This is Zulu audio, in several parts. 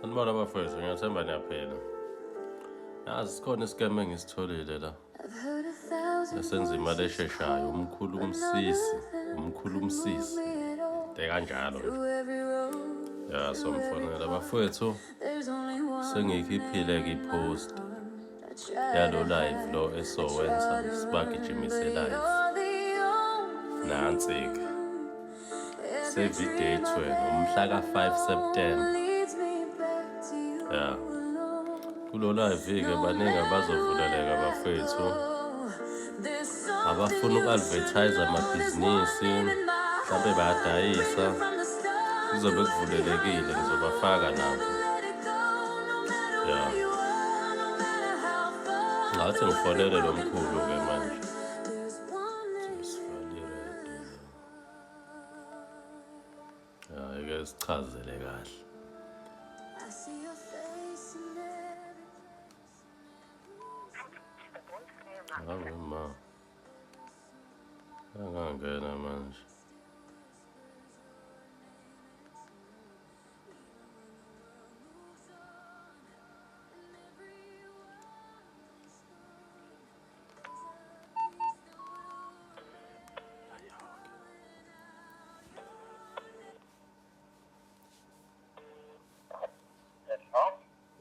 Sanibona bafowethu, ngiyathemba niyaphila. Nazi sikhona isikeme engisitholile la. Esenza imali esheshayo, umkhulu umsisi, umkhulu umsisi. Into kanjalo nje. Ya, somfonela bafowethu, sengiyikhiphile-ke i-post yalo live lo esowenza sibagijimise live. Nansi-ke. Save i-date wena, umhla ka-5 September. Ya. Kulo live-ke baningi abazovuleleka bafethu. Abafuna uku-advertise amabhizinisi, mhlampe bayadayisa. Kuzobe kuvulelekile ngizobafaka nabo. Ya. Ngathi ngifonele lo mkhulu-ke manje. Hayi ke sichazele kahle. Ave ma. Angangena manje.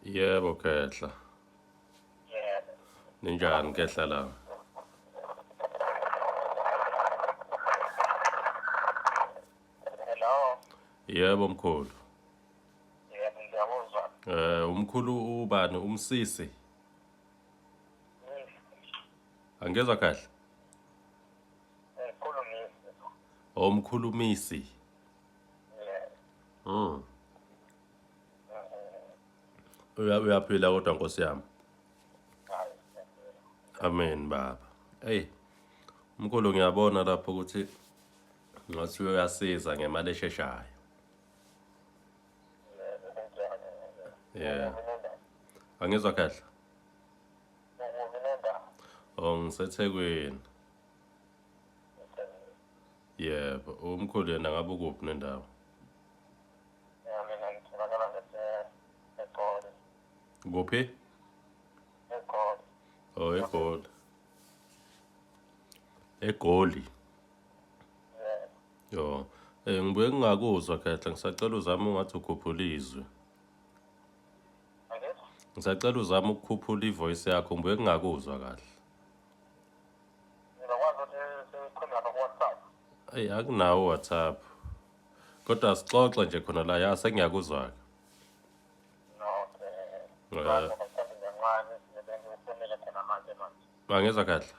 Yebo Khehla. Yebo. Ninjani Khehla la? Hello. Yebo mkhulu. Yebo ngiyakuzwa. Eh umkhulu ubani umsisi? Angizwa kahle. Umkhulumisi. Omkhulumisi. Yeah. Uyaphila kodwa Nkosi yami. Amen baba. Hey. Mkhulu ngiyabona lapho ukuthi ngathi uyasiza ngemali esheshayo. Yeah. Angizwa kahle. Oh ngiseThekwini. Yebo, umkhulu yena ngabe ukuphi nendawo? Mina ngitholakala eGoli. Kuphi? EGoli. Oh, eGoli. EGoli. Yo, ngibuye ngingakuzwa Khehla, ngisacela uzame ungathi ukhuphula izwi. Ngisacela uzame ukukhuphula ivoice yakho ngibuye ngingakuzwa kahle. Ngizokwazi ukuthi sikhulume lapha ku-WhatsApp. Eyi akunawo WhatsApp. Kodwa sixoxe nje khona la ya sengiyakuzwa-ke. Okay. Kancane ngibe ngiwufonele khona manje manje. Angizwa kahle.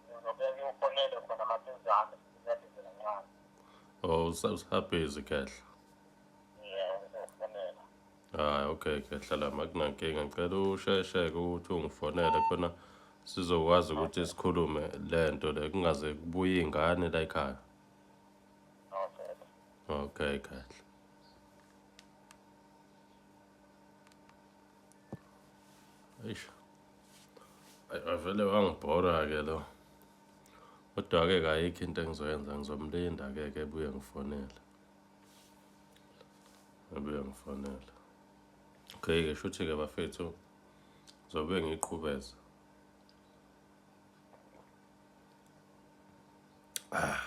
Ngizobe ngiwufonele khona maduzane ngiyabhizi kancane. Oh usabhizi Khehla. Yeah, ngizokufonela. Hayi okay Khehla lami akunankinga ngicela usheshe-ke ukuthi ungifonele khona sizokwazi ukuthi sikhulume le nto le kungaze kubuye iy'ngane la ekhaya. Okay. Okay Khehla. Eish. Ayi avele wangibhora-ke lo. Kodwa-ke kayikho into engizoyenza ngizomlinda-ke ke ebuye ngifonele. Ebuye ngifonele. Okay-ke shuthi-ke bafethu ngizobe ngiyiqhubeza. Ah.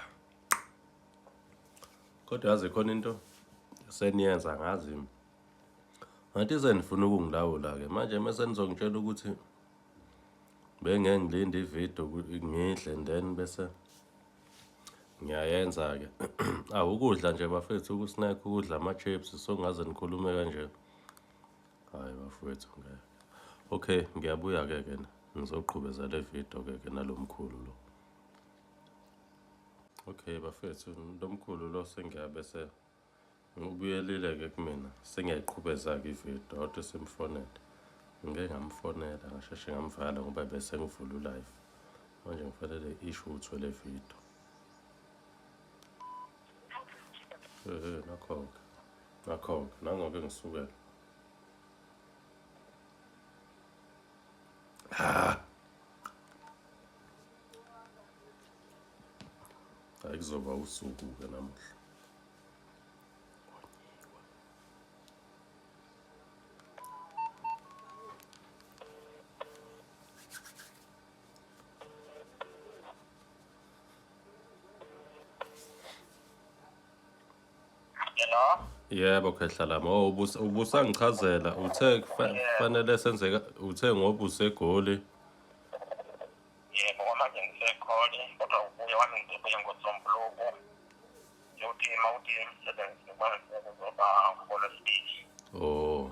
Kodwa yazi khona into seniyenza ngazi. Ngathi senifuna ukungilawula-ke manje mese nizongitshela ukuthi bengeke ngilinde ividiyo ngidle and then bese ngiyayenza-ke. Awu ukudla nje bafethu uku-snack ukudla ama-chips so ngaze nikhulume kanje. Hhayi bafowethu ngeke. Okay ngiyabuya-ke ke ngizoqhubeza le video-ke ke nalo mkhulu lo. Okay bafethu lo mkhulu lo sengiyabe se Ubuyelile-ke kumina sengiyayiqhubeza-ke ividiyo kodwa simfonele. Ngike ngamfonela ngasheshe ngamvala ngoba bese ngivula u-live. Manje ngifanele ishuthwe le vidiyo. Ehe nakho-ke. Nakho-ke nangoke ngisukela. Ha. Hayi kuzoba usuku-ke namuhla. Hello? Yebo khehla lami. Oh, ubusangichazela uthe Yebo. kufanele senze uthe ngoba useGoli. Yebo, kwamanje ngisekhole kodwa ubuye wami ngizobuya ngoSombuluko. Ngiyothi uma uthi emsebenzini kwami kuzoba ngolwesibili. Oh.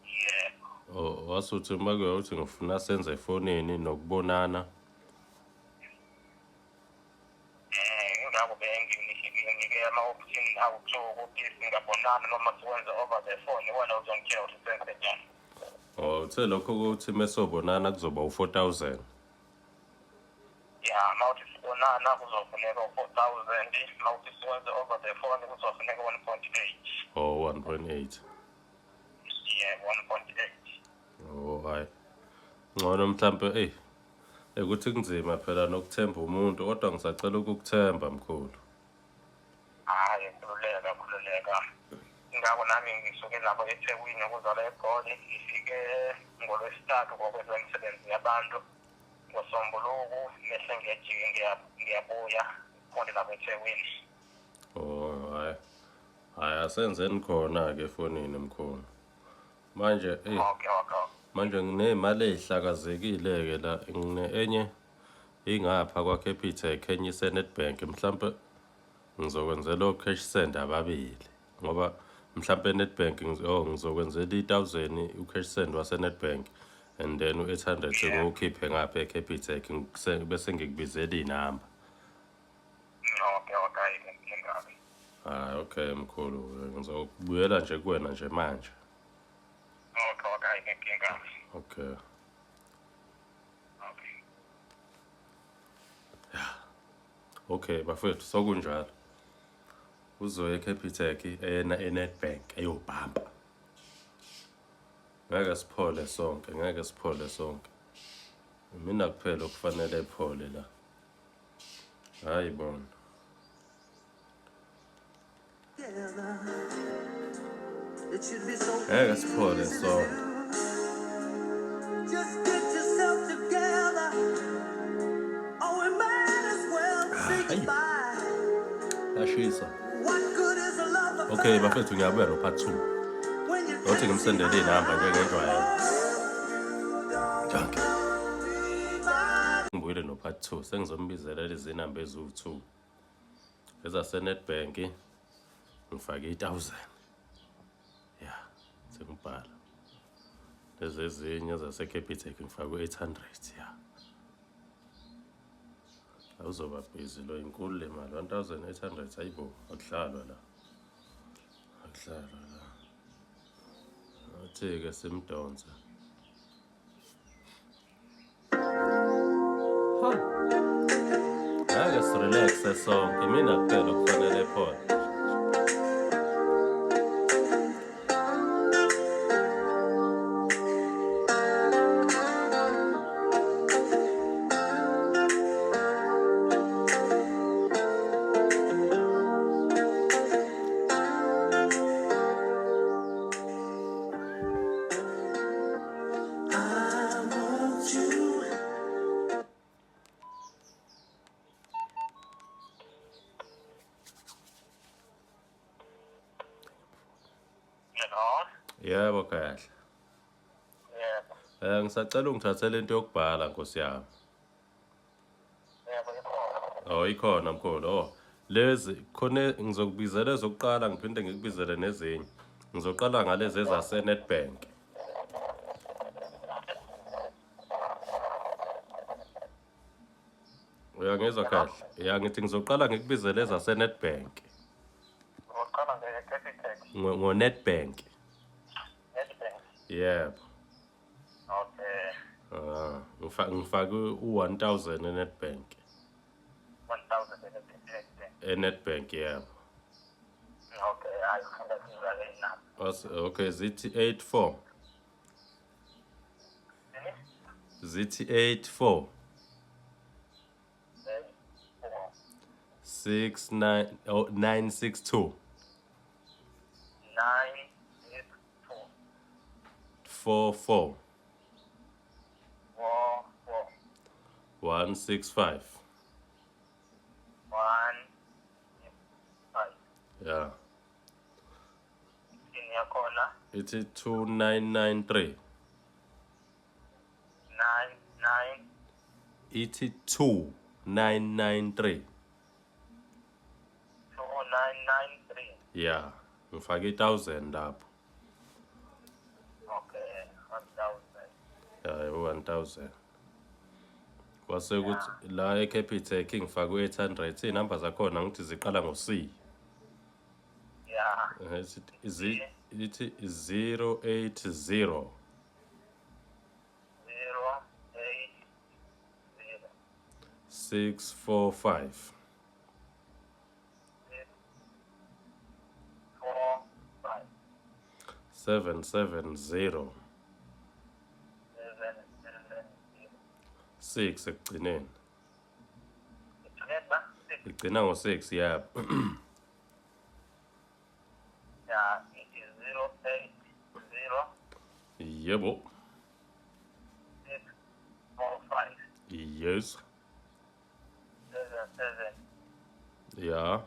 Yebo. Oh, wasuthi uma kuyokuthi ngifuna senze efonini nokubonana. Ingakho benginike ama-option awu-two ukuthi singabonana noma siwenze over the phone, wena uzongitshela ukuthi senze njani. Oh, uthe lokho ukuthi mesobonana kuzoba u-4000. Ya, uma uthi sibonana kuzofuneka u-4,000, uma uthi siwenze over the phone kuzofuneka 1.8. Oh, 1.8. Yebo, 1.8. Oh, hayi. Ngcono mhlambe ukuthi kunzima phela nokuthemba umuntu kodwa ngisacela ukukuthemba mkhulu. Hhayi, khululeka, khululeka. Ingakho nami ngisuke lapho eThekwini ukuzala eGoli, ngifike ngolwesithathu ngokwenza imisebenzi yabantu. NgoSombuluko mese ngiyajika ngiyabuya ngiqonde lapho eThekwini. Oh, hayi. Hayi, asenzeni khona ke efonini mkhulu. Manje Okay. manje nginemali ezihlakazekile ke la, ngine enye ingapha kwa Capitec, enye ise Nedbank, mhlambe ngizokwenzela o cash send ababili ngoba mhlambe Nedbank ngizokwenzela i1000 u cash send wase Nedbank and then u800 ngiwukhiphe ngapha eCapitec, bese ngikubizela inamba. Okay, ayikho inkinga-ke. Hayi, okay mkhulu, ngizokubuyela nje kuwena nje manje. Okay, ayikho inkinga. Okay. Okay. Okay bafethu, sokunjalo. Uzoya eCapitec eyena eNedbank eyobhampa. Ngeke siphole sonke, ngeke siphole sonke. Mina kuphela okufanele ephole la. Hayi bona. It should be so Ngeke siphole easy to sonke. do. Just get yourself together. Oh, we might as well say Hayi. goodbye. Yashisa. What good is a love Okay affair bafethu, ngiyabuya no part 2. when you Othi can't see ngimsendele inamba njengenjwayelo. Dankie. Ngibuyele no part 2, sengizombizela lezi namba eziwu2. Ezase Nedbank ngifake i1000. Ya, sengibhala. Lezi ezinye zase Capitec ngifake u800, ya. Awuzoba busy lo, inkulu le mali, 1800, ayibo, akudlalwa la. Akudlalwa la. Athi ke simdonsa. Ha. Ngeke sirelaxe sonke, mina kuphela okufanele ephole. I want you. Hello? Yebo kahle. Yebo. Ngisacela ungithathele into yokubhala, Nkosi yami. Yebo, ikhona. Oh, ikhona mkhulu. Oh, lezi khona ngizokubizela ezokuqala ngiphinde ngikubizele nezinye. Ngizoqala ngalezi ezase Nedbank. Uyangizwa kahle? Ya, ngithi ngizoqala ngikubizele ezase Nedbank. Ngizoqala nge-Capitec. Ngo Nedbank. Nedbank. Yebo. Okay. Ah, ngifake u1000 eNedbank. 1,000 eNedbank. eNedbank, yebo. Okay, hayi, ngiyakuzwa inamba. Okay, zithi 84. Zithi 84 4 6 9 oh 962 9 6 2 44 4 4 165. 1 6 5. Ya. Pin yakhona? Ithi 2993. 99. Ithi 2993. 2993. Ya, ngifake i-1000 lapho. Okay, 1000. Ya, u-1000. Kwase kuthi la eCapitec ngifake u-800. Iy'namba zakhona ngithi ziqala ngo-C. Ya. Ithi 080. 080. 645. 645. 770. 770. 6 ekugcineni. Igcine ba 6? Igcina ngo-6, yebo. Ya, ithi 080. Yebo. 645. Yes. 77. Ya.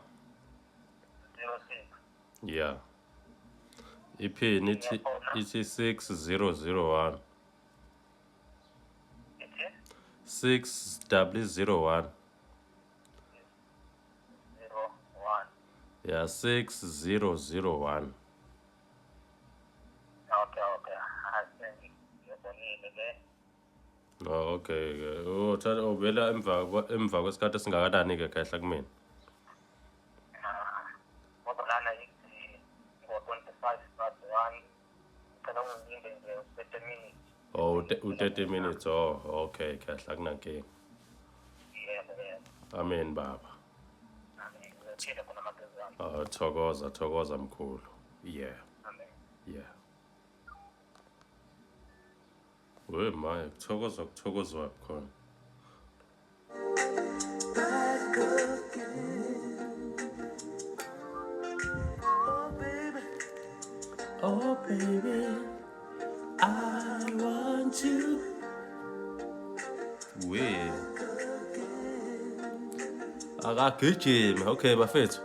06. Ya, iphini ithi 6001. Ithi? 6001. 01. Ya, 6001. Okay, hayi, ngiyibonile le. Oh, okay ke. Uthatha ubuyela emva kwesikhathi esingakanani ke, khehla, kumina? Ngoba lana ithi ngo-1:25, ngicela ungilinde nje 30 minutes. Oh, u-30 minutes. Oh, okay khehla, akunankinga. Yebo. Amen, baba. Amen, ngizothile khona amaduzane. Oh, thokoza, thokoza mkhulu. Yeah. Amen. Yeah. We maye, kuthokozwa, kuthokozwa khona. Back again. Oh, baby. Oh, baby. I want you. We akagijimi. Okay bafethu,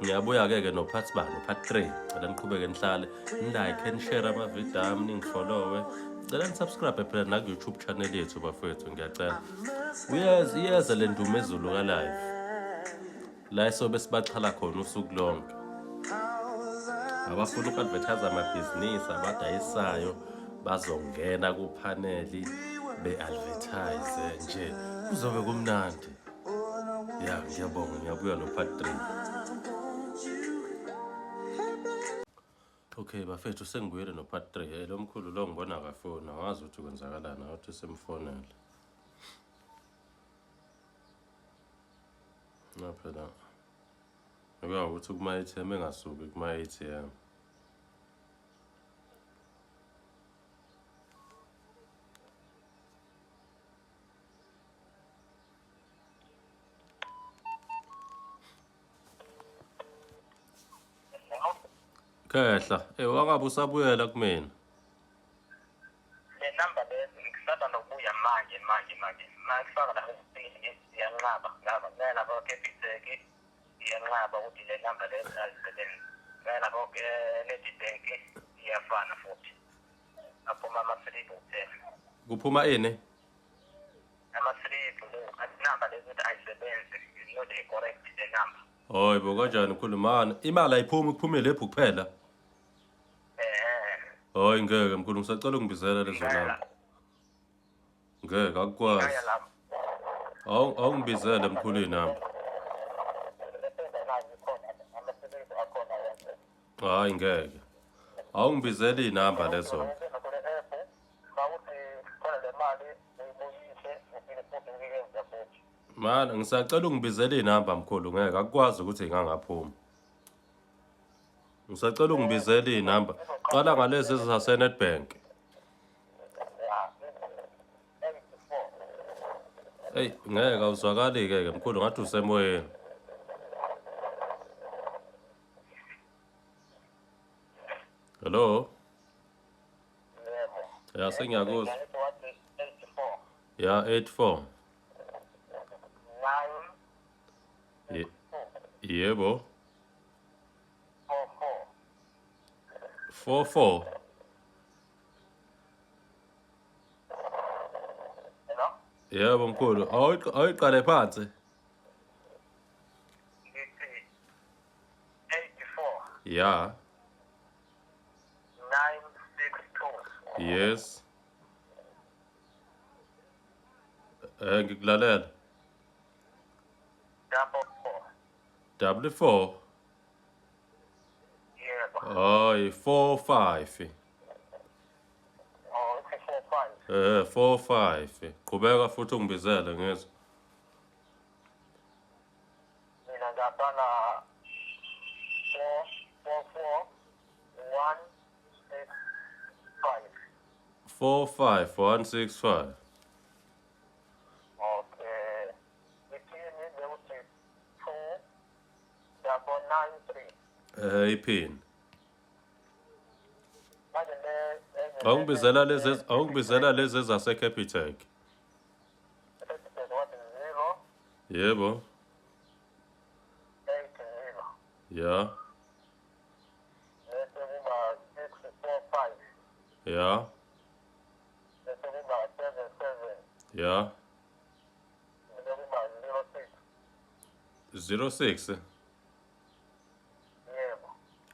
ngiyabuya ke no part ba no part 3. Cela niqhubeke nihlale, ni-like, ni-share amavidiyo ami, ningifollowe. Cela ni-subscribe phela naku YouTube channel yethu, bafethu, ngiyacela. Uyeza, iyeza le ndumezulu ka live la esobe sibaxhala khona usuku lonke. Abafuna uku-advertise amabhizinisi abadayisayo bazongena kuphaneli be-advertise nje, kuzobe kumnandi. Ya, ngiyabonga, ngiyabuya no part 3. Okay bafethu, sengibuyele no part 3. Lo mkhulu lo ngibona akafoni, awazi ukuthi kwenzakalani, awuthi simfonele. Na phela ngoba ukuthi kuma-ATM engasuki kuma-ATM. Hello? Khehla, wangabe usabuyela kumina. Le number le ngisanda nokubuya manje manje manje, mangifaka la iyanqaba ngaba ngaya lapho Capitec, iyanqaba ukuthi le number le ayisebenzi. Ngaya lapho Nedbank, iyafana futhi, aphuma ama-slip kuphela. Kuphuma ini? Ama-slip, number le ukuthi ayisebenzi, is not a correct the number. Hayi bo, kanjani mkhulu mani? Imali ayiphumi, kuphume lephu kuphela. Hayi ngeke mkhulu, ngisacela ungibizela lezo namba. Ngeke akukwazi. Ngaya lapho. Awungibizele mkhulu iy'namba. Ama-slip akhona wonke. Hayi ngeke. Awungibizele iy'namba lezo. Kule app mawuthi khona le mali uyibuyise, ufike futhi uyiyenze futhi. Mana ngisacela ungibizele iy'namba mkhulu, ngeke akukwazi ukuthi ingangaphuma. Ngisacela ungibizele iy'namba. Qala ngalezi ezase-Nedbank. Ya, 84. Eyi ngeke, awuzwakali-ke ke mkhulu, ngathi usemoyeni. Hello? Yebo. Ya, sengiyakuzwa. Ngithi wathi 84. Ya, 84. 9. Yebo. 44. Hello? Yebo mkhulu, awuyiqale phansi. Ngithi 84 Ya. 962 Yes. Ngikulalela. 44. Double 4. Yebo. Hayi 4 5. Oh, ithi 45. 4 5. Qhubeka futhi ungibizele ngizwe. Mina ngabhala 4 4 4 1 6 5. 4 5 1 6 5. Okay. Ithini bekuthi 2 9 9 3. Iphini. Manje le Awungibizela lezi ezase Capitec. What 0 Yebo. 8 0. Ya. Bese kuba 6 4 5. Ya. Bese kuba 7 7. Ya. Bese kuba 0 6. 06. Yebo.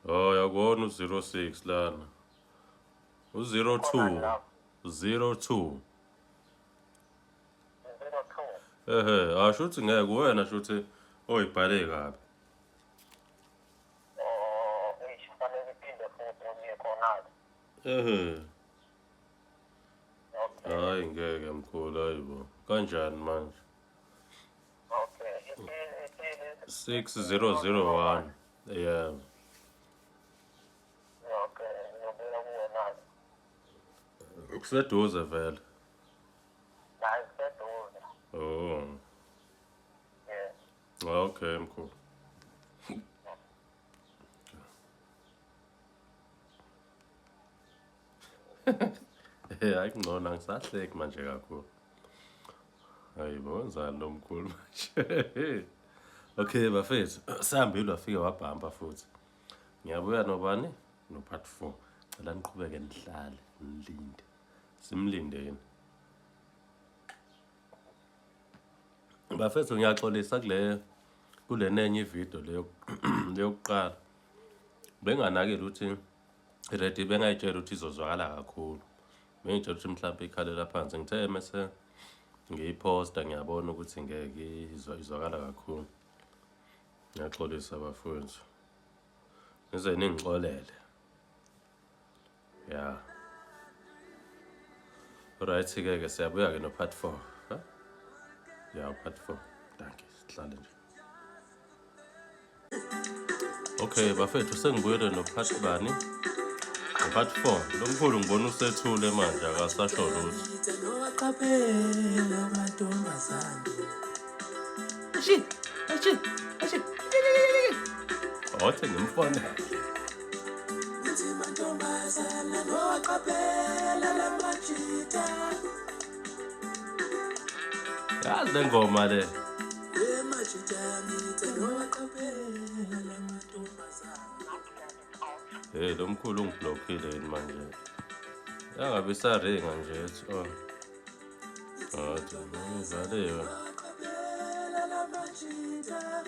Oh, yakubona u06 lana. U02. 02. 02. Ehhe, asho ukuthi ngeke wena shuthi oyibhale kabi. Oh, eish, fanele iphinde futhi ngiye khona-ke. Ehhe. Okay. Hayi ngeke mkhulu, hayibo. Kanjani manje? Okay. Ithini 6001. Yeah. Okay, ngiyobuyela kuwena-ke. Kuseduze vele. Hayi, kuseduze. Oh. Yeah. Okay, mkhulu. Hayi kungcono angisahleki manje kakhulu. Hayibo, wenzani lo mkhulu manje? Okay bafethu, sihambile wafike wabhampa futhi. Ngiyabuya nobani? No part 4. Cela niqhubeke nihlale, nilinde. Simlindeni. Bafethu ngiyaxolisa kule nenye ivideo leyo leyokuqala. Benganakile ukuthi ready, bengayitshela ukuthi izozwakala kakhulu. Bengitshela ukuthi mhlawumbe ikhalela phansi. Ngithe mase ngiyiphosta ngiyabona ukuthi ngeke izwakala kakhulu. Ngiyaxolisa bafowethu. Nize ningixolele. Yeah. Right ke ke siyabuya ke no part 4. Huh? Yeah, part 4. Thank you. Sihlale nje. Okay bafethu, sengibuyele no part bani? No part 4. Lo mkhulu ngibona usethule manje akasasho lutho. Nowaqaphela amantombazane. Ashi, ashi, ashi. Awuthi ngimfonele. Ngithi mantombazana nowaqaphela lamajita. Yazi le ngoma le. Emajita ngithi nowaqaphela lamantombazane. Hey, lo mkhulu ungiblockile yini manje? Yangabe isaringa nje ethi oh. Hayi, ivaliwe. Nowaqaphela lamajita.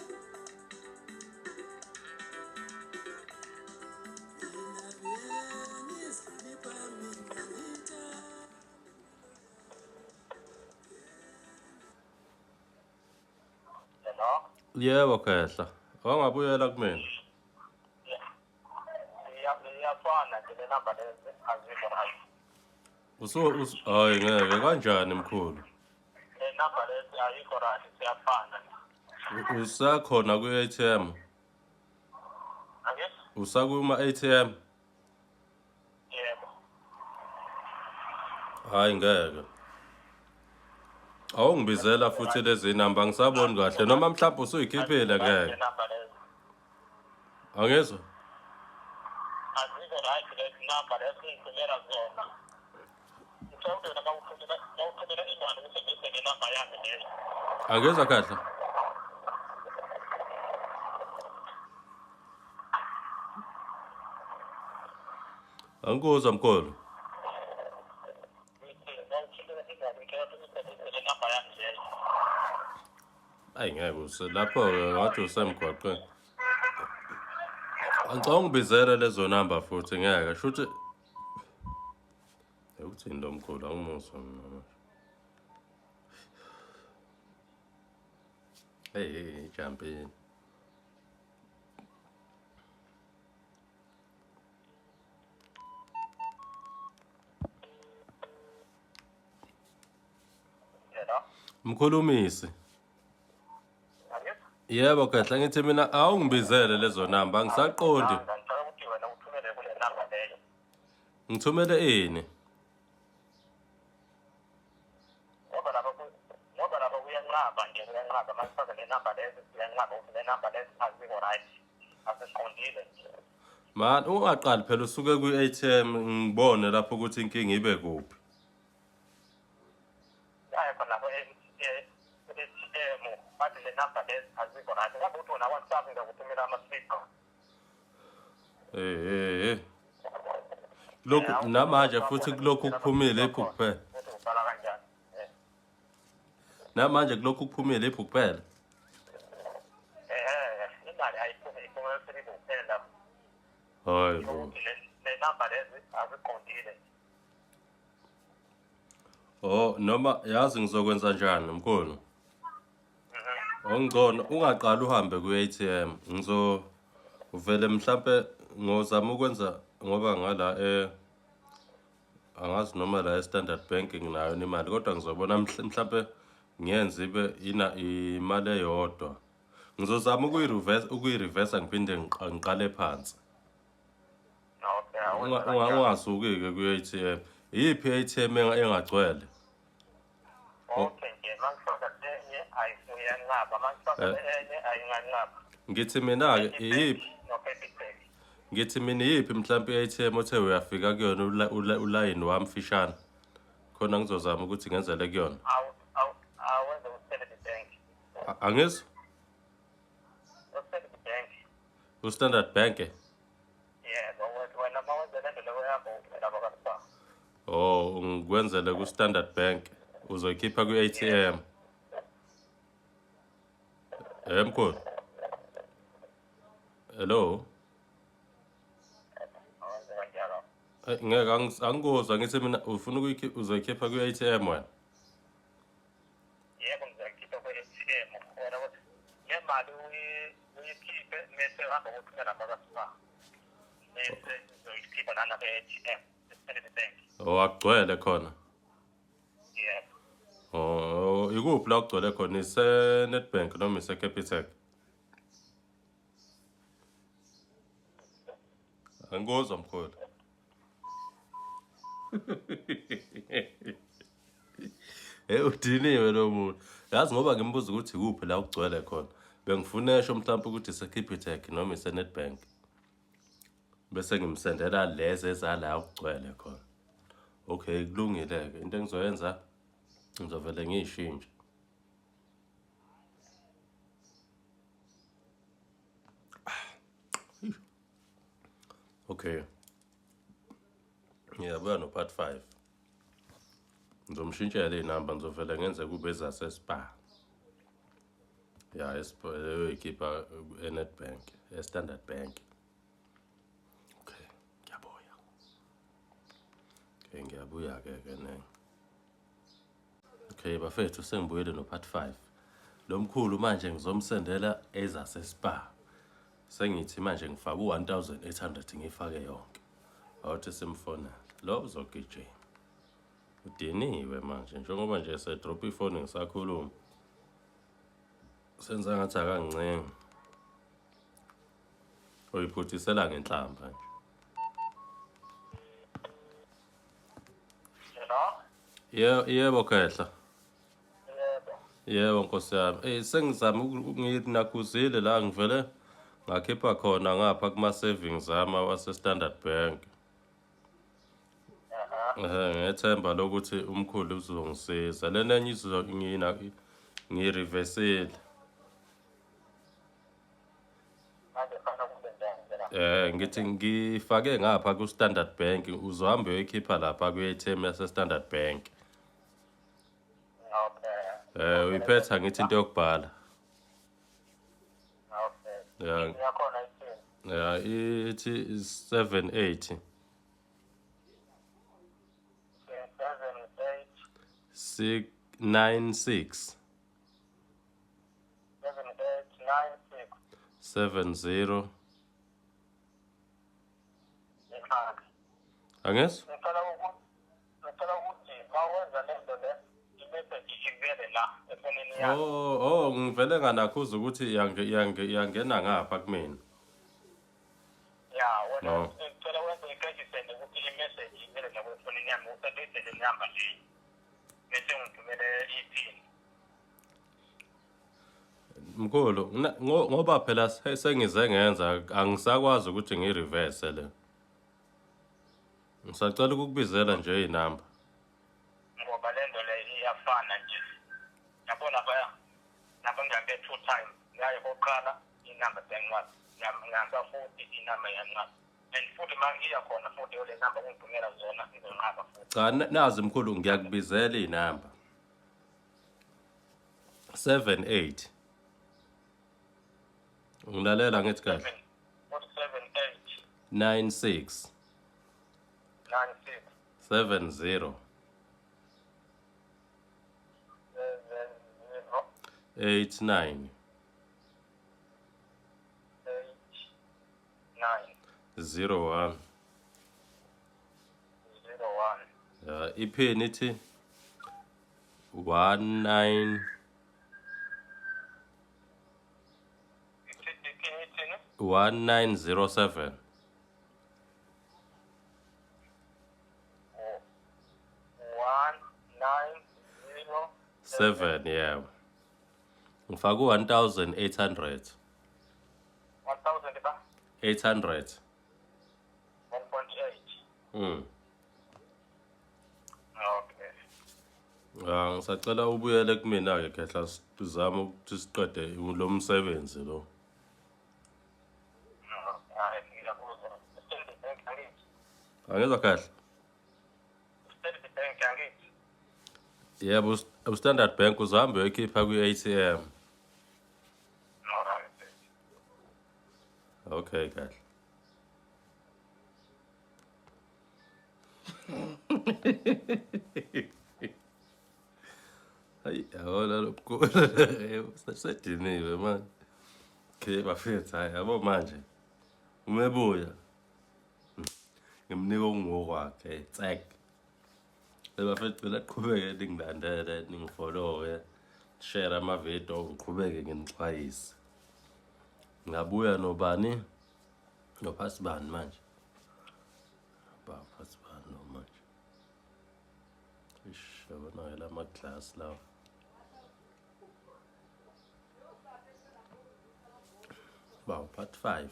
Mina bengizihlonipha mina ngitha. Hello? Yebo khehla. Awangabuyela kumina. Iyafana nje le namba lezi azikho right. Usu hayi ngeke kanjani mkhulu? Le namba lezi ayikho right, siyafana. Usakhona ku-ATM? Angithi? Usakuma ATM? Yebo. Hayi ngeke. Awungibizela futhi lezi namba ngisaboni kahle noma mhlawumbe usuyikhiphile Le ngeke. namba lezi. Angizwa? Azikho right lezi namba lezi ngithumela zona. Mhlawumbe wena mawuthumela imali usebenzise le namba yami leyo. Angizwa kahle. Angikuzwa mkhulu. Ayi ngeke use lapho-ke ngathi usemgwaqweni. Angicabanga ungibizele lezo namba futhi ngeke shuthi uthini lo mkhulu angimuzwa mina manje. Hey hey jumping. Mkhulumisi. Yebo khehla ngithi mina awungibizele lezo namba angisaqondi. Ngicela ukuthi wena uthumele kule namba leyo. Ngithumele ini? Ngoba lapha ngoba lapha kuyanqaba nje kuyanqaba masifake le namba lezi kuyanqaba ukuthi le namba lezi azikho right. Asiqondile nje. Man ungaqali phela usuke kwi-ATM ngibone lapho ukuthi inkinga ibe kuphi. Hayi khona lapho e-ATM bathi le namba lezi azikho right. Ngabe uthi wena WhatsApp ngiyakuthumela ama-slip. Eh eh eh. Lokhu namanje futhi kulokhu kuphumile iphu kuphela. Ukuthi ubhala kanjani. Eh. Namanje kulokhu kuphumile iphu kuphela. Eh, imali ayiphumi iphuma esiliphu kuphela. Hayi bo. Ukuthi le namba lezi aziqondile. Oh noma yazi ngizokwenza njani mkhulu? Ongcono ungaqali uhambe ku-ATM ngizo uvele mhlampe ngozama ukwenza ngoba ngala eh angazi noma la e-Standard Bank nginayo imali kodwa ngizobona mhlampe ngiyenze ibe ina imali eyodwa. Ngizozama ukuyi-reverse ukuyi-reverse ngiphinde ngiqale phansi. Okay, awenze kanjalo. Ungasuki-ke kwi-ATM. Iyiphi i-ATM engagcwele? Okay nje mangifaka enye ayiyanqaba mangifaka enye ayinganqaba. Ngithi mina-ke iyiphi No-Capitec. ngithi mina iyiphi mhlawumpe i-ATM othe uyafika kuyona ulayini wamfishane khona ngizozama ukuthi ngenzele kuyona. Awenze u-Standard Bank. Angizwa? U-Standard Bank. U-Standard Bank? Yebo, wena uma wenze le nto leyo yakho uphela kwakaspa. Oh, ngikwenzele ku-Standard Bank uzoyikhipha kwi-ATM. Eh mkhulu. Hello. Awenze kanjalo. Ngeke angikuzwa ngithi mina ufuna ukuyikhipha uzoyikhipha kwi-ATM wena. Yebo, ngizoyikhipha kwi-ATM. Wena le mali uyikhiphe bese uhamba uyothumela kwakaspa. Bese uzoyikhipha nana kwi-ATM, e-Standard Bank. Oh, akugcwele khona. Yebo. Oh, ikuphi la kugcwele khona ise-Nedbank noma ise-Capitec? Angikuzwa mkhulu. Hey udiniwe lo muntu. Yazi ngoba ngimbuza ukuthi ikuphi la kugcwele khona. Bengifuna esho mhlawumbe ukuthi ise-Capitec noma ise-Nedbank. Bese ngimsendela lezi ezala kugcwele khona. Okay, kulungile-ke. Into engizoyenza ngizovele ngiyishintshe. Okay. Ngiyabuya no part 5. Ngizomshintshela iy'namba ngizovele ngenze kube ezase-Spar. Ya, eyoyikhipha e-Nedbank, e-Standard Bank. Okay, ngiyabuya. Okay, ngiyabuya-ke ke ne. Okay, bafethu sengibuyele no part 5. Lo mkhulu manje ngizomsendela ezase-Spar. Sengithi manje ngifake u-1800 ngiyifake yonke. Awuthi simfonele. Lo uzogijima. Udiniwe manje njengoba nje sedrop ifoni ngisakhuluma. Senza ngathi akangincengi. Uyiphuthisela ngenhlamba nje. Hello? Yebo, yebo khehla. Yebo. Yebo nkosi yami. Eh sengizama nginakuzile la ngivele ngakhipha khona ngapha kuma savings ami wase Standard Bank. Aha. Eh ngethemba lokuthi umkhulu uzongisiza. Lena enye izo ngina ngireversile. Manje fanele kube njani phela? Ngithi ngifake ngapha ku Standard Bank, uzohamba uyoyikhipha lapha ku ATM yase Standard Bank. Okay. Uyiphetha ngithi into yokubhala. Okay. Yeah. Yakhona ithini? Yeah, ithi 78 78 6 96 78 96 70. Imali. Angizwa? Ngicela ukuthi mawenza lento le i-message ivele la efonini yakho. Oh, ngivele nganakhuza ukuthi yangena ngapha kumina. Ya, wena No. ngicela wenze i-cash send ukuthi i-message ivele la efonini yami usebenzise le number le. Bese ngithumele i-pin. Mkhulu, ngoba phela sengize ngenza angisakwazi ukuthi ngireverse le. Ngisacela ukukubizela nje inamba. Ngoba le nto le iyafana nje. Yabo lapha lapha ngihambe two times. Ngaye kokuqala inamba yanqaba. Ngihamba futhi inamba yanqaba. And futhi uma ngiya khona futhi le namba ungithumela zona izonqaba futhi. Cha, nazi mkhulu, ngiyakubizela inamba. 78. Ngilalela ngithi kahle. 78 96 96 70 70 89 89 01. 01. Ya, iphini ithi 19 Iphini ithini? 1907. 190 7, yebo. Ngifake u-1800. 1000 ba 800. 1.8. Okay. Ah, ngisacela ubuyele kumina-ke khehla, sizame ukuthi siqede lo msebenzi lo. Hayi, ngiyakuzwa. Standard Bank angithi. Angizwa kahle. Standard Bank angithi. Yebo, u-Standard Bank uzohamba uyoyikhipha kwi-ATM. Alright. Okay, kahle. Hayi, yabona lo mkhulu sediniwe manje. Okay, bafethu, hayi yabo manje. Uma ebuya ngimnika okungokwakhe, tsek. Bafethu, cela qhubeke ningilandele, ningifollowe, share amavidiyo, ngiqhubeke nginixwayise. Ngabuya nobani? Nophasi bani manje? Ba phasi bani lo manje? Ish, yabona-ke la ma-glass lawa. Ba part 5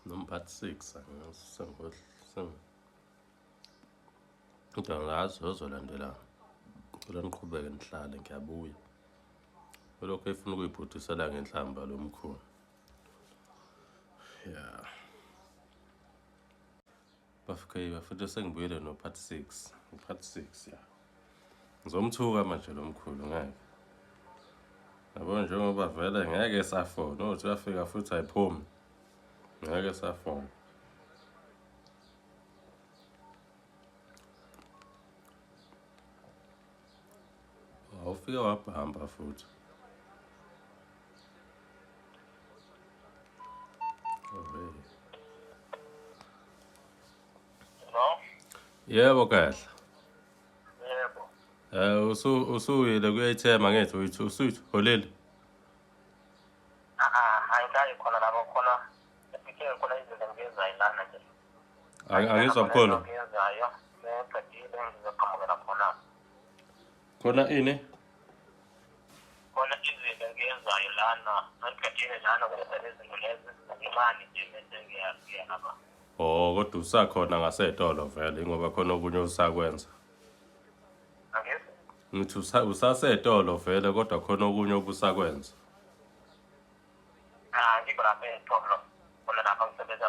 noma part 6, angazi, sengohle. Kodwa ngazi ozolandelana. Cela niqhubeke nihlale, ngiyabuya. Ulokhu efuna ukuyibhudisela ngenhlamba lo mkhulu. Yeah. Bafike bafethu, sengibuyele no part 6. Part 6, ya. Ngizomthuka manje lo mkhulu, ngeke. Yabo njengoba vele ngeke safona, uthi uyafika futhi ayiphumi. Ngeke safona. Awufike wabhamba futhi. Oh, hey. No? Yebo kahle. Yebo. Usuyile ku-ATM angithi, uyithi usuyitholile. Ah ah, angikayi khona lapho, khona ngifike khona izinto engiyenzayo lana nje. Angizwa mkhulu. Ngiyenzayo, ngiqedile ngizoqhamukela khona. Khona ini? Khona izinto engiyenzayo lana, ngiqedile lana kwenza izinto lezi imali nje bese ngiya lapha. Oh, kodwa usakhona ngasetolo vele ngoba khona okunye usakwenza. Angithi? Ngithi usasetolo vele kodwa khona okunye obusakwenza. Ah, ngikho lapha esitolo. Khona lapha ngisebenza.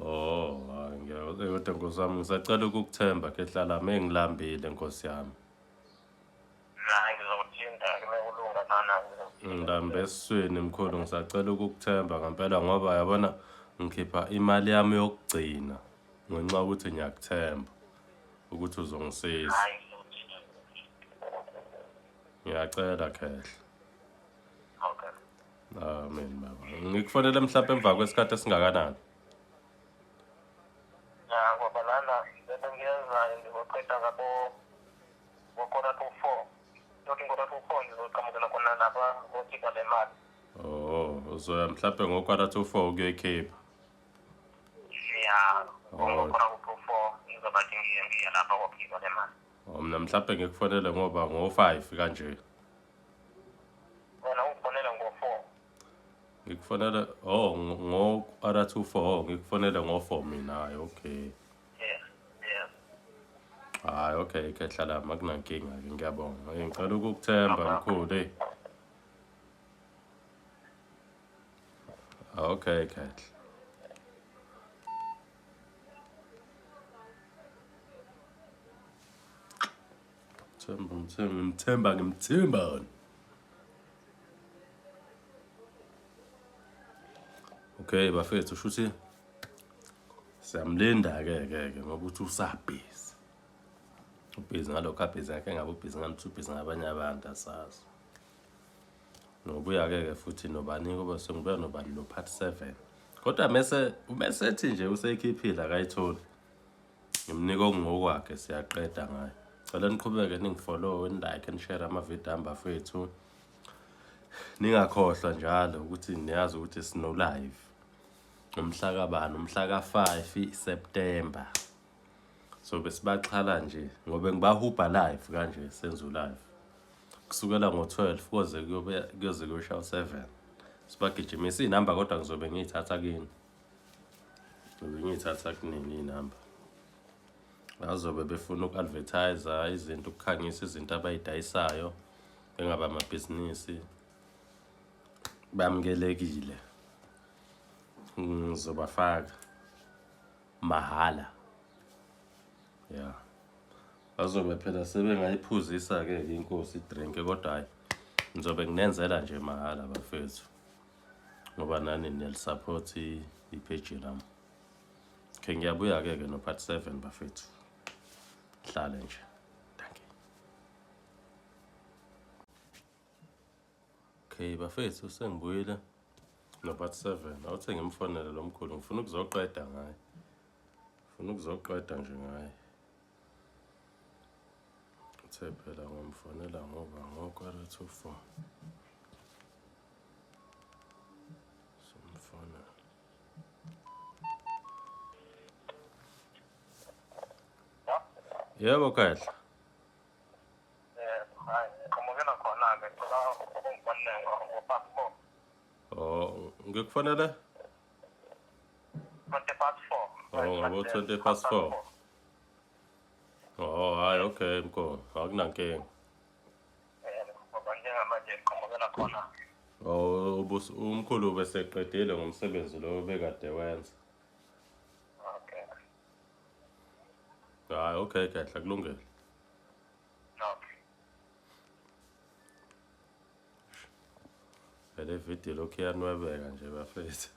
Oh, hayi kodwa nkosi yami ngisacela ukukuthemba khehla lami, engilambile nkosi yami. Hayi ngizokuthinta-ke mekulunga lana ngizokuthinta. Ngilambe esiswini mkhulu, ngisacela ukukuthemba ngempela ngoba yabona ngikhipha imali yami yokugcina ngenxa yokuthi ngiyakuthemba ukuthi uzongisiza. Hayi ngizokuthinta. Ngiyacela khehla. Okay. Amen baba. Ngikufonele mhlawumbe emva kwesikhathi esingakanani? Ya ngoba lana lento ngiyenzayo ngizoqeda ngabo ngo-3:45. Yothi ngo-3:45 ngizoqhamukela khona lapha ngokhipha le mali. Oh, uzoya mhlawumbe ngo-3:45 ukuyoyikhipha. Ya, Oh. ngo-3:45 ngizoba ngiya ngiya lapha kokhipha le mali. Oh, mina mhlawumbe ngikufonele ngoba ngo-5 kanje. Wena ungifonele ngo-4. Ngikufonele oh ngo-3:45, oh ngikufonele ngo-4 mina. Hayi okay. Yes, yes. Hayi okay khehla lami akunankinga ke, ngiyabonga. Ngicela ukukuthemba mkhulu hey. Okay khehla. Themba ngithemba ngimthemba ngimthemba. Okay bafethu shuthi siyamlinda ke ke ke ngoba uthi usabhizi. Ubhizi ngalokho abhizi yakhe, engabe ubhizi ngani, uthi ubhizi ngabanye abantu asazi. Nobuya ke ke futhi nobani kuba sengibuya nobani no part 7. Kodwa mese umesethi nje useyikhiphile akayitholi. Ngimnika okungokwakhe siyaqeda ngayo. Cela niqhubeke ningifollow, ni-like, ni-share ama-video ami bafethu. Ningakhohlwa njalo ukuthi niyazi ukuthi sino live ngomhla kabani, umhla ka-5 September. So besibaxhala nje ngoba ngibahubha live kanje, senza live kusukela ngo-12 koze kuyobe kuyoze kuyoshaya u-7. Sibagijimisa iy'namba kodwa ngizobe ngiyithatha kini, ngizobe ngiyithatha kunini iy'namba. Bazobe befuna uku-advertise izinto, ukukhangisa izinto abayidayisayo, bengaba amabhizinisi, bamukelekile. Ngizobafaka mahhala. Ya, bazobe phela sebengayiphuzisa-ke ke inkosi idrink, kodwa hhayi ngizobe nginenzela nje mahhala bafethu ngoba nani niyalisupport ipage lami. Okay, ngiyabuya-ke ke no-part 7 bafethu. Hlale nje. Thank you. Okay bafethu, sengibuyile no-part 7. Awuthe ngimfonele lo mkhulu, ngifuna ukuzoqeda ngaye. Ngifuna ukuzoqeda nje ngaye. Uthe phela ngomfonela ngoba ngo-3:45. Somfonela. Yebo khehla. Hayi ngiqhamukela khona-ke, ngicela ungifonele ngo-4:15. Oh, ngikufonele? 4:20. Oh, ngabo 4:20. Oh, hayi okay mkhulu, akunankinga. Ngoba njengamanje ngiqhamukela khona. Oh, umkhulu beseqedile ngomsebenzi lo bekade wenza. Okay. Hayi okay khehla, kulungile. Okay. Phela ividiyo lokhu iyanwebeka nje bafethu.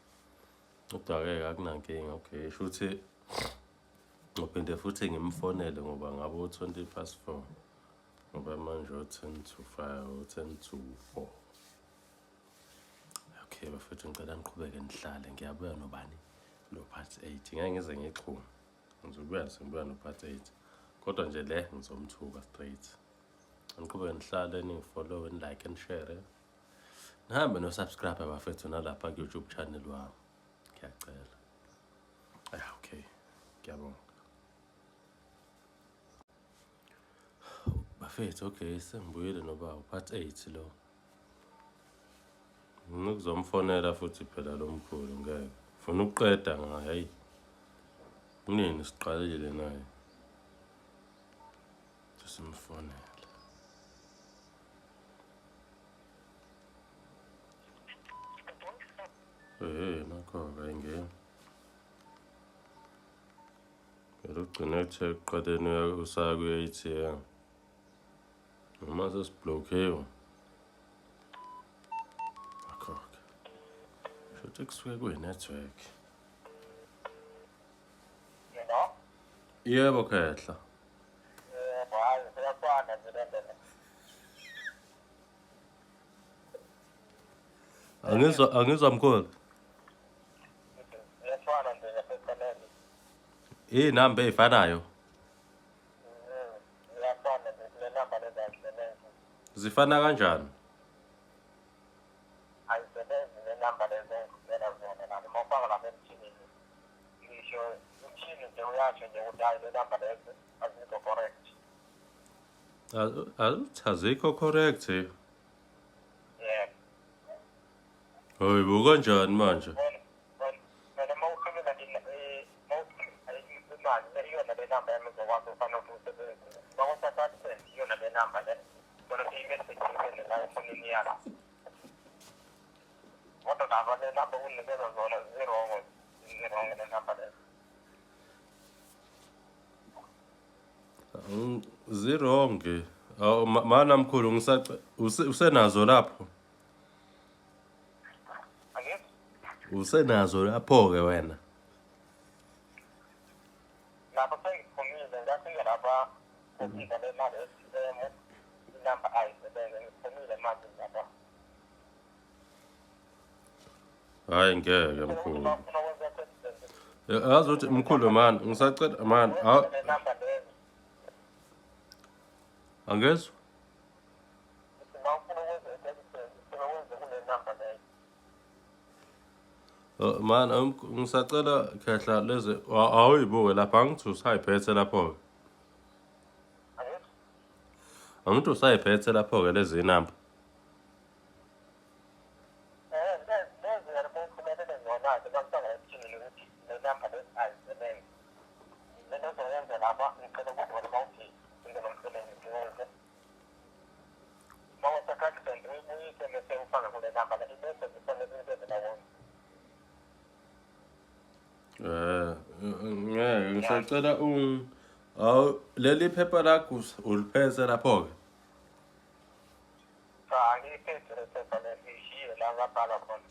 Kodwa-ke akunankinga, okay. Shuthi ngiphinde futhi ngimfonele ngoba ngabe u-4:20. Ngoba manje u-4:50, u-3:50. Okay bafethu, ngicela niqhubeke nihlale, ngiyabuya nobani no part 8. Ngeke ngize ngixhume. Ngizobuya sengibuya no part 8. Kodwa nje le ngizomthuka straight. Niqhubeke nihlale, ningifollow, ni-like, ni-share. Nihambe no-subscribe bafethu nalapha ku-YouTube channel wami. Ngiyacela. Ah, okay. Ngiyabonga. Bafethu, okay, sengibuyile noba part 8 lo. Ngikuzomfonela futhi phela lo mkhulu ngeke. Ngifuna ukuqeda ngaye, hey. Kunini siqalile naye. Simfonele. Eh, nakho ayingeni. Phela ugcine kuthe ekuqaleni usaya kwi-ATM. Noma sesiblokhiwe. Akhokhe. Shuthi kusuke kuyi-network. Yebo. Yebo khehla. Yebo, hayi kuyafana nje le nto le. Angizwa angizwa mkhulu. Kuyafana nje ngaseceleni. Iy'namba ey'fanayo. Kuyafana nje kule namba lezi azisebenzi. Zifana kanjani? Ayisebenzi le namba lezi engikutshela zona nami uma ufaka lapha emshinini ngisho umshini nje uyasho nje ukuthi hayi le namba lezi azikho correct. Azuthi azikho correct. Yebo. Hayi bo kanjani manje? Wena uma uthumela uma uthumela imali le iyona le namba yami uzokwazi ufanele ukuthi usebenzise. Uma uthatha iyona le namba le kodwa i-message ingene la efonini yakho. Kodwa laba le namba unikeza zona zi-wrong, zi-wrong le namba lezo. Zi-wrong. Awu mana mkhulu ngisace usenazo lapho. Angithi? Usenazo lapho-ke wena. Lapho sengiphumile ngafika lapha kufika le mali ethilemo inamba ayisebenze ngiphumile manje lapha. Hayi ngeke mkhulu. Ufuna ukwenza president. Yazi ukuthi mkhulu man ngisacela man Le namba lezi angezwa. uma ufuna ukwenza i-president ufuna ukwenze kule namba leyo. Man ngisacela khehla lezi awuyibuke lapha angithi usayiphethe lapho-ke. Angithi? Angithi usayiphethe lapho-ke lezi namba. Lezi wena uma uphumelele zona-ke bakutshela emshinini ukuthi le namba lezi ayisebenzi. Le nto ozoyenza lapha ngicela ukuthi wena uma uthi into lomsebenzi uwenze. Uma wase-accident uyibuyise bese ufake kule namba le i-message ifanele ingene la wona. Ngeke ngisacela awu leli phepha lakho uliphethe lapho-ke. Cha, angiyiphethe le phepha le ngiyishiye la ngabhala khona.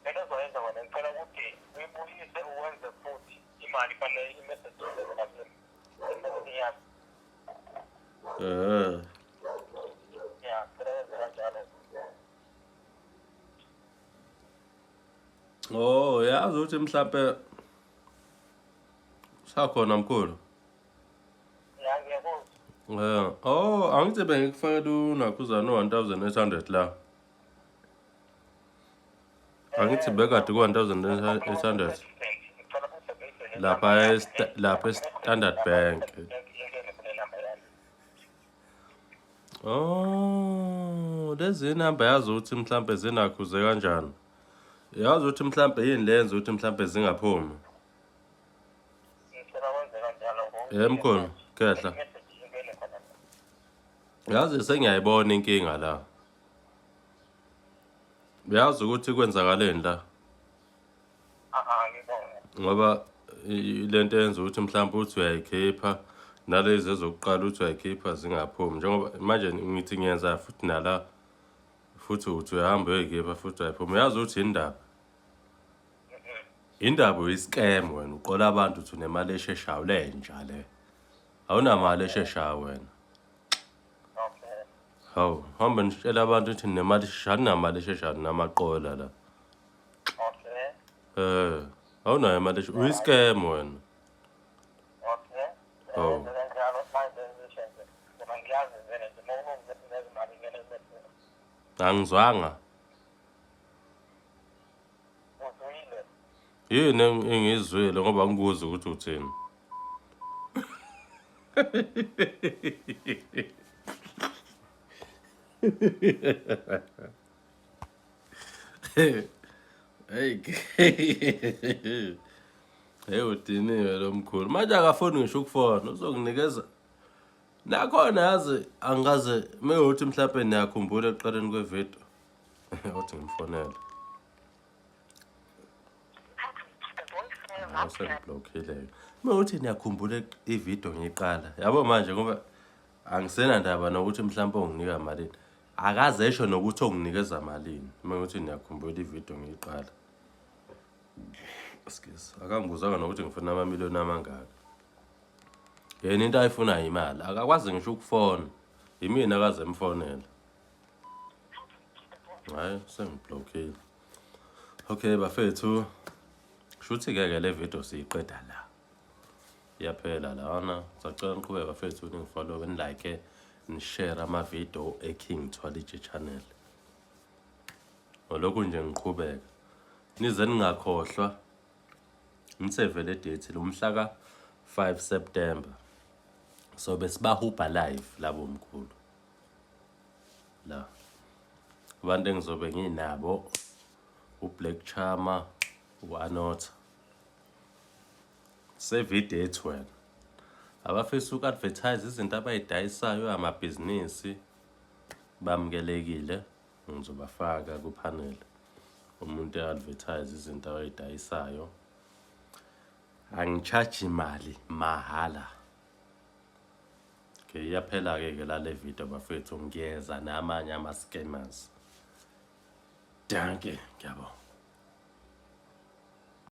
Le nto ozoyenza wena ngicela ukuthi uyibuyise uwenze futhi imali ifanele i-message ingene la kimi efonini yami. Ya, ngicela wenze kanjalo. Oh, yazi ukuthi mhlampe sakhona mkhulu. Ya, ngiyakuzwa. Oh, angithi bengikufakela unakhuzana u-1800 la. Angithi bekade ku-1800 lapha lapha e-Standard Bank. Oh, lezi namba yazi ukuthi mhlampe zinakhuze kanjani. Yazi ukuthi mhlampe yini lenza ukuthi mhlampe zingaphumi. Ngicela wenze kanjalo. Mkhulu, khehla. Yazi sengiyayibona inkinga la. Uyazi ukuthi kwenzakaleni la. Ngibona. Ngoba lento yenza ukuthi mhlawumbe uthi uyayikhipha nalezi ezokuqala uthi uyayikhipha zingaphumi njengoba manje ngithi ngiyenza futhi nala futhi uthi uyahamba uyoyikhipha futhi ayiphumi. Uyazi ukuthi indaba indaba uyi-scam wena uqola abantu uthi unemali esheshayo lenja le. Awunamali esheshayo wena. Okay. Hawu, hamba nitshela abantu ukuthi ninemali esheshayo, aninamali esheshayo ninamaqola la. Okay. Awunayo imali esheshayo, uyi-scam wena. Okay. Oh. Wenze kanjalo manje ngisho nje. Ngoba ngiyazi vele nje uma ulungise nezimali ngene kumele. Angizwanga. Uzwile. Yini engiyizwile ngoba ngikubuza ukuthi uthini. Hey. Hey udiniwe lo mkhulu. Manje akafuni ngisho ukufona, uzokunikeza. Nakhona yazi angikaze mewuthi mhlawumbe niyakhumbula ekuqaleni kwevideo. Othi ngimfonele. Hawu, sengiblokhile-ke. Uma uthi niyakhumbula ividiyo ngiyiqala, yabo manje ngoba angisenandaba nokuthi mhlawumpe unginika malini. Akaze esho nokuthi onginikeza malini. Uma uthi niyakhumbula ividiyo ngiyiqala. Excuse. Akangibuzanga nokuthi ngifuna amamiliyoni amangaka. Yena into ayifunayo imali. Akakwazi ngisho ukufona. Yimina akaze emfonela. Hayi, sengiblokhile. Okay bafethu, shuthi-ke ke le video siyiqeda la. Iyaphela lana. Sacela niqhubeke bafethu ningifollow, nilike, nishare ama-video e-King Twaliji channel. Ngolokhu nje ngiqhubeka. Nize ningakhohlwa niseve le date lo mhla ka-5 September. So besibahubha live labo mkhulu. La. Abantu engizobe nginabo uBlack Charmer, u-Anotha. Save i-date wena. Abafisa uku-advertise izinto abayidayisayo amabhizinisi bamukelekile, ngizobafaka ku-panel. Umuntu e-advertise izinto ayidayisayo. Angi-charge mali, mahhala. Okay, iyaphela-ke ke la le video bafethu, ngiyeza namanye ama-scammers. Dankie, ngiyabonga.